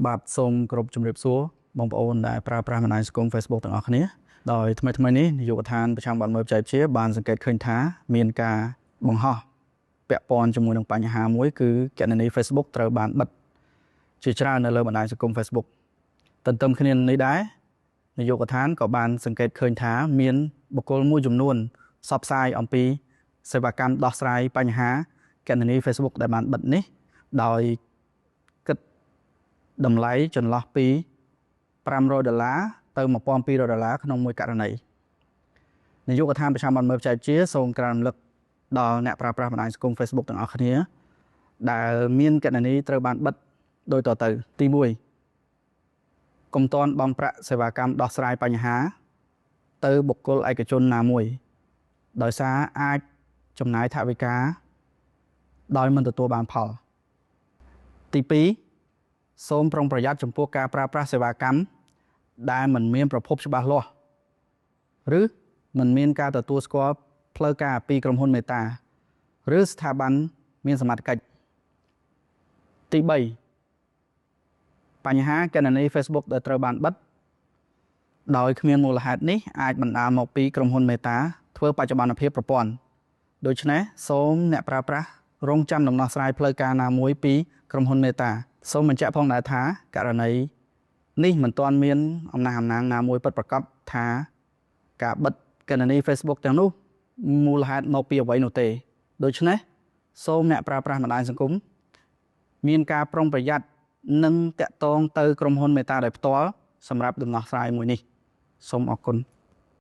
បាទសូមគោរពជម្រាបសួរបងប្អូនដែលប្រើប្រាស់បណ្ដាញសង្គម Facebook ទាំងអស់គ្នាដោយថ្មីថ្មីនេះនាយកដ្ឋានប្រឆាំងបទល្មើសបច្ចេកវិទ្យាបានសង្កេតឃើញថាមានការបង្ហោះពាក់ព័ន្ធជាមួយនឹងបញ្ហាមួយគឺគណនី Facebook ត្រូវបានបិទជាច្រើននៅលើបណ្ដាញសង្គម Facebook ទន្ទឹមគ្នានេះដែរនាយកដ្ឋានក៏បានសង្កេតឃើញថាមានបុគ្គលមួយចំនួនផ្សព្វផ្សាយអំពីសេវាកម្មដោះស្រាយបញ្ហាគណនី Facebook ដែលបានបិទនេះដោយគិតតម្លៃចន្លោះពី500ដុល្លារទៅ1200ដុល្លារក្នុងមួយករណីនាយកដ្ឋានប្រឆាំងបទល្មើសបច្ចេកវិទ្យាសូមក្រើនរំលឹកដល់អ្នកប្រើប្រាស់បណ្ដាញសង្គម Facebook ទាំងអស់គ្នាដែលមានគណនីត្រូវបានបិទដូចតទៅទី1កុំទាន់បង់ប្រាក់សេវាកម្មដោះស្រាយបញ្ហាទៅបុគ្គលឯកជនណាមួយដោយសារអាចចំណាយថវិកាដោយមិនទទួលបានផលទី2សូមប្រុងប្រយ័ត្នចំពោះការប្រើប្រាស់សេវាកម្មដែលមិនមានប្រភពច្បាស់លាស់ឬមិនមានការទទួលស្គាល់ផ្លូវការពីក្រុមហ៊ុនមេតាឬស្ថាប័នមានសមត្ថកិច្ចទី3បញ្ហាគណនី Facebook ដែលត្រូវបានបិទដោយគ្មានមូលហេតុនេះអាចបណ្ដាលមកពីក្រុមហ៊ុនមេតាធ្វើបច្ចុប្បន្នភាពប្រព័ន្ធដូច្នេះសូមអ្នកប្រើប្រាស់រងចាំដំណោះស្រាយផ្លូវការណាមួយពីក្រុមហ៊ុនមេតាសូមបញ្ជាក់ផងដែរថាករណីនេះមិនទាន់មានអំណះអំណាងណាមួយពិតប្រាកដថាការបិទគណនី Facebook ទាំងនោះមូលហេតុមកពីអ្វីនោះទេដូច្នេះសូមអ្នកប្រើប្រាស់បណ្ដាញសង្គមមានការប្រុងប្រយ័ត្ននិងតាក់ទងទៅក្រុមហ៊ុនមេតាដោយផ្ទាល់សម្រាប់ដំណោះស្រាយមួយនេះសូមអរគុណ។